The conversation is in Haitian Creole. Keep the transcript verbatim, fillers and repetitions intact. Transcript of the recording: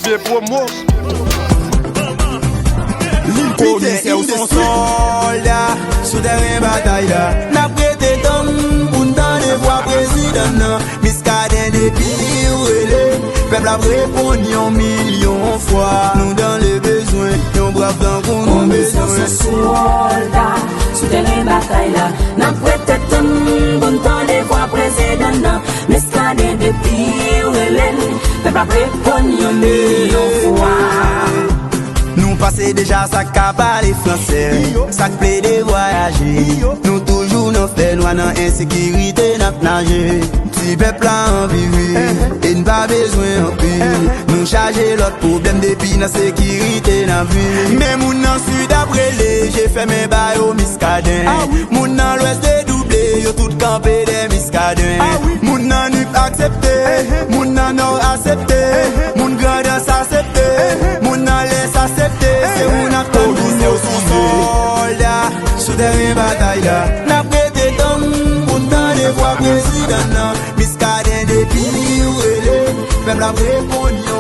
Vye pwomo. Komisè, ou se yon sòlda sou tèren batay la. N ap rete tann pou n tande vwa prezidan nan. Miskaden, depi ou rele, pèp la ap reponn yon milyon fwa. Nou dans le besoin, yon brav tankou nou bezwen. Sòlda sou tèren batay la. N ap rete tann pou n tande vwa prezidan nan. Miskaden, depi ou rele n, pèp ap reponn yon milyon fwa. Nou pase deja sa k ka pale fransè, sa k plede vwayaje. Nou toujou nan fènwa, nan ensekirite n ap naje. Ti pèp la anvi viv, e n pa bezwen anpil. Nou chaje lòt pwoblèm, depi nan sekirite n ap viv. Men moun nan sid ap rele, je fèmen ba yo Miskaden. Moun nan lwès dedouble, yo tout kanpe dèyè Miskaden. Moun nan Nip aksepte, moun nan Nò aksepte, moun Grandans aksepte, moun nan Lès aksepte. Se ou n ap tann pou nou sou sòlda sou tèren batay la. N ap rete tann pou n tande vwa prezidan nan. Miskaden, depi ou rele, pèp la ap reponn.